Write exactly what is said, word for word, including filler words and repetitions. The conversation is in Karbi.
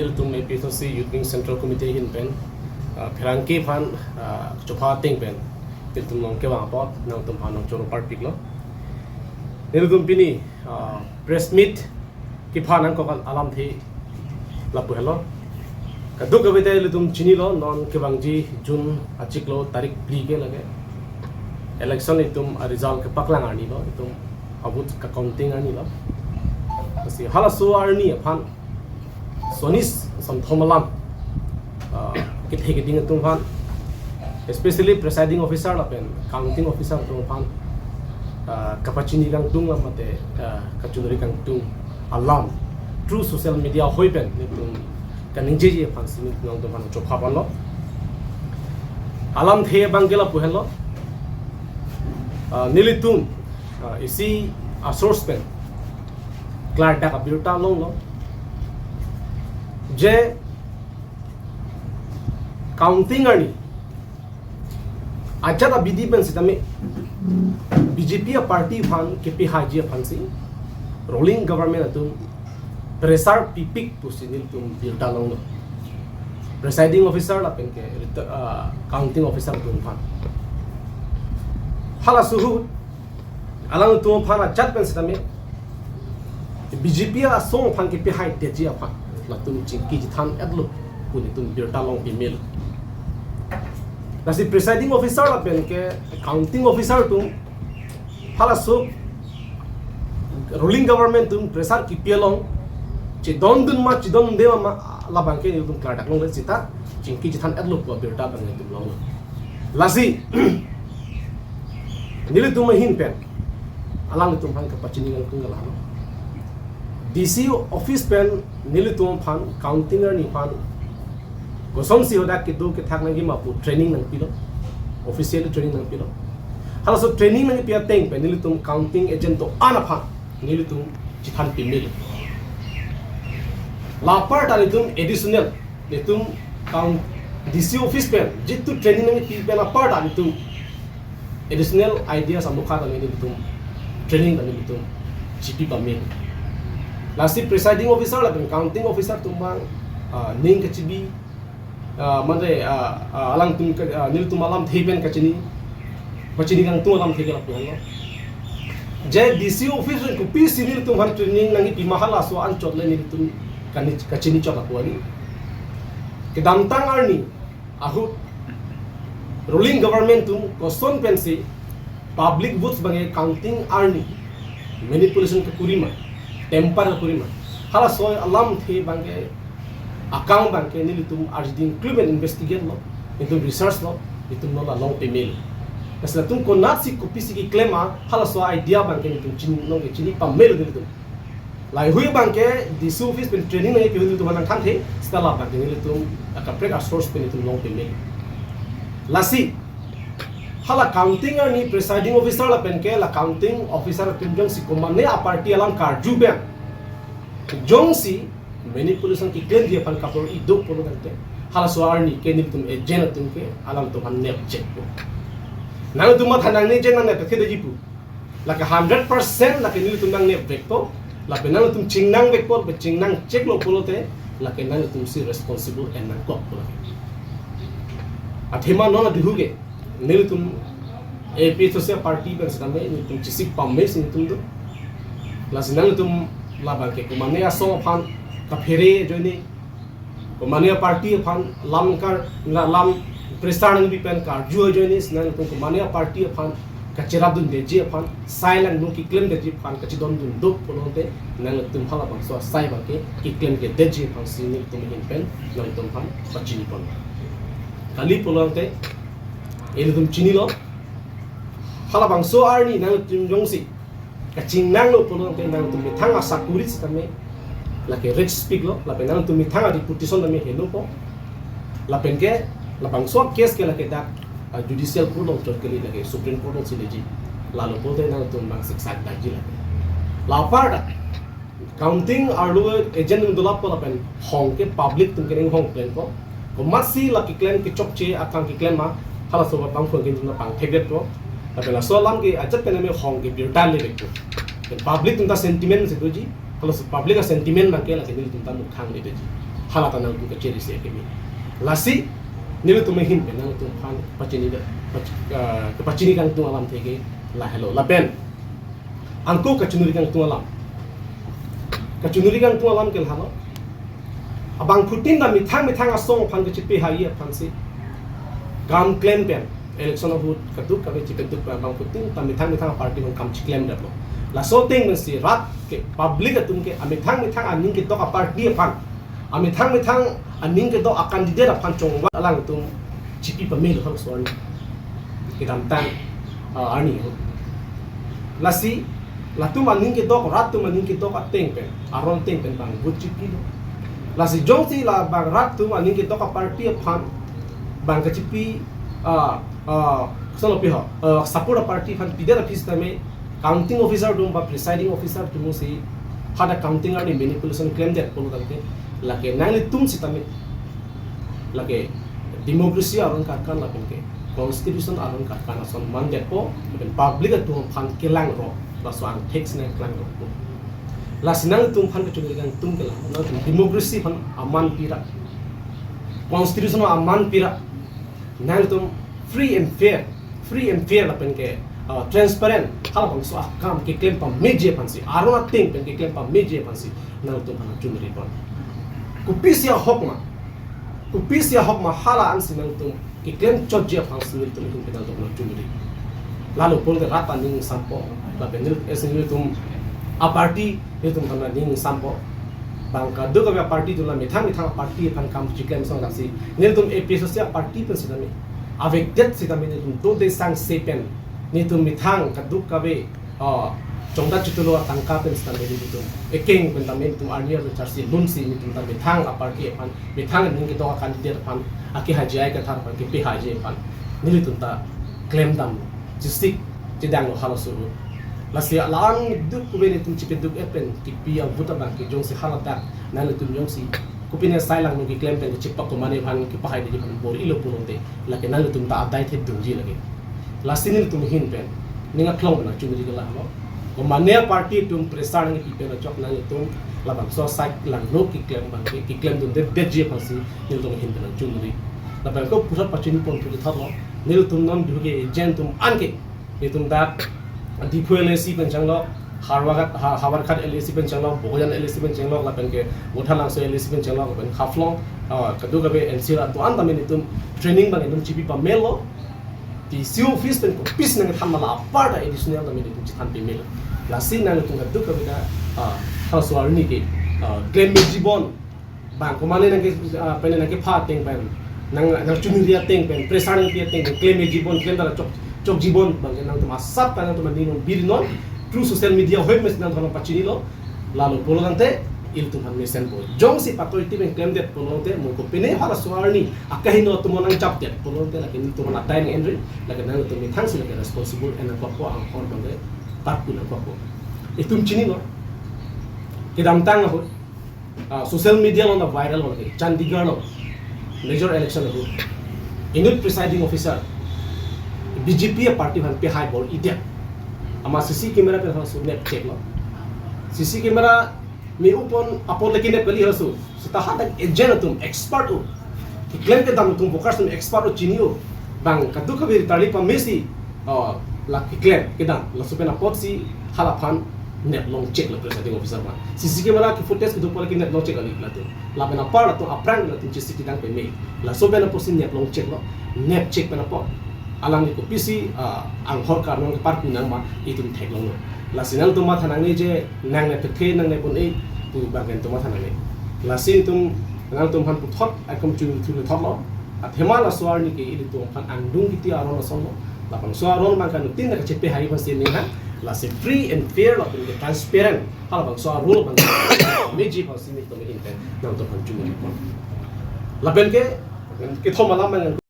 Nelitum A P H L C Youth Wing Central Committee ahin pen, ah, pherangke aphan, ah, chopha ateng pen nelitum along kevang apot nangtum aphan nangchoro parpiklo. Nelitum pini, ah, press meet kepha nangkok alamthe lapu helo. Kadokave ta ilitum chinilo, non kevangji June achiklo tarik phli ke lake election itum a-result kepaklang arni lo, itum a-vote ka-counting arni lo. Lasi halaso arni aphan asonis sonthom alam, ah, kethe keding atum aphan, especially presiding officer lapen counting officer atum aphan, ah, kapachini kangtung lam mate, ah, kachunri kangtung alam through social media ahoi pen nelitum kaningjeji aphan si nelitum nangtum aphan chopha ponlo. Alamthe abang ke lapu helo. Ah, nelitum, ah, isi a-source pen klardak abirta longlo je counting arni ajat abidi pen sitame B J P a-party aphan kepihaiji aphan si ruling government atum pressure pipik pusi nelitum birta longlo. Presiding officer lapen ke reta-, ah, counting officer atum aphan. Halaso ahut alangtum aphan ajat pen sitame B J P asong aphan kepihaidetji aphan latum chingki chethan-etlo pu nelitum birta long pimelo. Lasi presiding officer lapen ke counting officer atum halaso ruling government atum pressure kepi along chedondun ma chedonde ma, labang ke nelitum klardak longle seta chingki chethan-etlo pu abirta abang nelitum longlo. Lasi nelitum ahin pen alangtum aphan kapachini kangtung ke lalo. D C office pen nelitum aphan counting arni aphan kosonsi hadak kedo kethak nangji ma pu training nangpilo, official training nangpilo. Halaso training nangpi ateng pen nelitum counting agent do-an aphan nelitum chethan pimelo. La apar ta nelitum additional, nelitum count D C office pen jitu training nangpi pen apar ta nelitum additional ideas amokha ta nelitum training ta nelitum chipi pamelo. Lasi presiding officer lapen counting officer atum abang, ah, ning kachibi, ah, mane, ah, ah, alangtum ke, ah, nelitum alamthe pen kachini, kachini kangtung alamthe ke lapu helo. Je D C office pen kopisi nelitum aphan training nangpi ma halaso anchot le nelitum kani, kachini chot lapu ani. Kedamtang arni ahut ruling government atum koson pensi public votes abang ke counting arni manipulation kekuri ma, tamper kekuri ma, halaso alamthe abang ke akam abang ke nelitum arjuding klumen investigate lo, nelitum research lo, nelitum non la long pimelo. Lasi latum konatsi kopisi keklem ma, halaso idea abang ke nelitum chini, nong ke chini pamelo nelitum. Lahei abang ke D C office pen training nangpi ahut nelitum aphan nangthanthe, seta labang ke nelitum akaprek a-source pen nelitum long pimelo. Lasi hala counting arni presiding officer lapen ke la counting officer atum jongsi komane a-party alam karju pen jongsi manipulation keklemji aphan kapor ido pulo tangte, halaso arni ke nelitum agent atum ke alangtum aphan nepchekpo. Nangtum matha nangne je nangnep thektheji pu. Lake hundred percent lake nelitum nangnepvekpo, lapen nangtum chingnangvekpo, lapen chingnangcheklo pulote, lake nangtumsi responsible en nangkok pulo. Athema non aduhu ke nelitum A P H L C a-party pen sitame nelitum chesik pame si nelitum do. Lasi nangtum labang ke komane asong aphan kaphere ajoine, komane a-party aphan lam kar, na lam pressure nangpi pen karju ajoine, si nangtum komane a-party aphan kacherapdundeji aphan, sai langno keklemdeji aphan kachedondun do pulote, nangtum halabangso asai abang ke keklemkedetji aphan si nelitum ahin pen nangtum aphan pachini pon. Kali pulote, ilitum chinilo, halabangso arni nangtum jongsi kachingnanglo pulote nangtum methang asakuri sitame lake risk piklo, lapen nangtum methang a-reputation tame helopo. Lapen ke labangso case ke lake dak, ah, judicial court along chot kali, lake Supreme Court alongsi leji. Lalo pulote nangtum bang siksak dakji lake. La apar ta counting arlo agent nung dolapo lapen hong ke public atum ke ning hong plenpo. Komatsi la keklem kechokche akam keklem ma, halaso abang phone ke nelitum pangthekdetpo. Lapen laso alam ke ajat pen name hong ke birta ledetpo. Pen public atum ta sentiment si doji, halaso public a-sentiment abang ke lake nelitum ta mukhang ledeji. Hala ta nangtum kachiri si akimi. Lasi nelitum ahin pen nangtum aphan pachini da, pach-, ah, pachini kangtung alamthe ke lahelo. Lapen angko kachinuri kangtung alam. Kachinuri kangtung alam ke lahelo. Abangphutin ta methang methang asong aphan kachipehai aphansi kam klem pen, election ahut kadokave chipeduk pen abangphutin ta methang methang aparty along kam chiklem detlo. Laso ateng pensi rat ke public atum ke amethang methang aning kedok aparty aphan, amethang methang aning kedok acandidate aphan chongvai alangtum chipi pamelo halaso arni. Kedamtang, ah, arni ho. Lasi latum aning kedok, rat atum aning kedok ateng pen, aron ateng pen bang vote chipilo. Lasi jongsi la bang rat atum aning kedok aparty aphan bang kachipi, ah, ah, koson lo pi ho, ah, support aparty aphan pidet aphi sitame counting officer atum ba presiding officer atumsi hadak counting arni manipulation klemdet pulo tangte, lake nanglitum sitame lake democracy aron karkan lapen ke constitution aron karkan ason mandetpo, lapen public atum aphan kelang ro, laso angthek si nangkelang ro. Lasi nangtum aphan kachinuri kangtung ke lahelo, nangtum democracy aphan aman pira, constitution aman pira, nangtum free and fair, free and fair lapen ke, uh, transparent halabangso akam keklem pameji aphansi, aron ateng pen keklem pameji aphansi nangtum aphan chinuri pon. Kopisi ahok ma, kopisi ahok ma hala ansi nangtum keklem chotji aphansi nelitum ahin pen nangtum aphan chinuri. Lalo pulote rat aning sampo, lapen nel-, esi nelitum aparty nelitum aphan aning sampo. Bang kadokave aparty atum la methang methang aparty aphan kam chiklem asonsi nelitum A P H L C aparty pen sitame, avekdet sitame nelitum dode sangse pen, nelitum methang kadokave, ah, chongdat chitulo atangka pen sitame nelitum ekeng pen tame nelitum arni arlo charsi lunsi nelitum ta methang aparty aphan, methang aning kedok acandidate aphan, akehai J I Kathar aphan, kepehai J aphan nelitum ta klemdam, chisik chedanglo halaso ahut. Lasi alang duk kuben nelitum chipeduk et pen kipi avote abang ke jongsi haladak nanglitum jongsi kopine sai langno keklem pen kechipak komane aphan kepahai dei aphan bor-ilo pulote, lake nanglitum ta adai thek dungji lake. Lasi nelitum ahin pen ning aklong pen nangchinuri ke lahelo. Komane aparty atum pressure nangkepi pen ajok nanglitum labangso sai langno keklem abang ke keklemdundedetji aphansi nelitum ahin pen nangchinuri. Lapen ko pusat pachini pon puji thotlo. Nelitum non duke agent atum anke, nelitum dak Diphu L A C pen chenglo, Howraghat, Ha-, Howraghat L A C pen chenglo, Bokajan L A C pen chenglo, lapen ke Vothatlangso L A C pen chenglo, lapen Haflong, ah, kadokave N C L atum an tame nelitum training abang nelitum chipi pamelo. D C office pen kopisi nangthan ma la apar ta additional tame nelitum chethan pamelo. Lasi nangtum kadokave ta, ah, halaso arni ke, ah, klemmeji bon. Bang komane nangke, ah, pene nangkepha ateng pen, nang, nangchinuri ateng pen, pressure nangpi ateng pen, klemmeji bon, klem dala chok, chokji bon, bang nangtum asap ta nangtum aning non biri non, through social media hoi mes nangtum pachinilo, lalo pulo tangte, ilitum aphan mesenpo. Jongsi patoi ti pen klemdet pulote, mo kopine halaso arni, akaheno atum nangjapdet pulote, lake nelitum aphan adai nang-enri, lake nangtum methang si lake responsible en nangkokpo, anghor bangke, parku nangkokpo. Itum chinilo, kedamtang ahut, ah, social media along ta viral lo ke, Chandigarh lo, major election lo. Inut presiding officer, B J P aparty aphan pehai bor-idet. Amat C C camera pen halaso nep cheklo. C C camera me-o pon apor le kenep kali halaso. Seta hadak agent atum expert o. Keklem kedam atum, voters atum expert o, chini o. Bang kadokave ritali pamesi, oh, la keklem kedam, laso pen apotsi halaphan neplong cheklo presiding officer aphan. C C camera ke footage kedo pore ke neplong chek kali latum. Lapen apar latum aphrang latum chisi kedang peme. Laso pen apotsi neplong cheklo, nep chek pen apot. Alangli kopisi, ah, anghor karnong keparku nang ma itum theklonglo. Lasi nangtum matha nangne je, nangne pethe, nangne pon e, pu bangke nangtum matha nangne. Lasi itum, nangtum aphan puthot, akum chu thu le thotlo. Athema laso arni ke ilitum aphan angdung kiti aron asonlo. Labangso aron bangke nangtum ta kachepehai aphansi ning ha. Lasi free and fair lapen ke transparent. Halabangso aron bangke meji aphansi nelitum ahin pen nangtum aphan chinuri pon. Lapen ke, kethom alam bang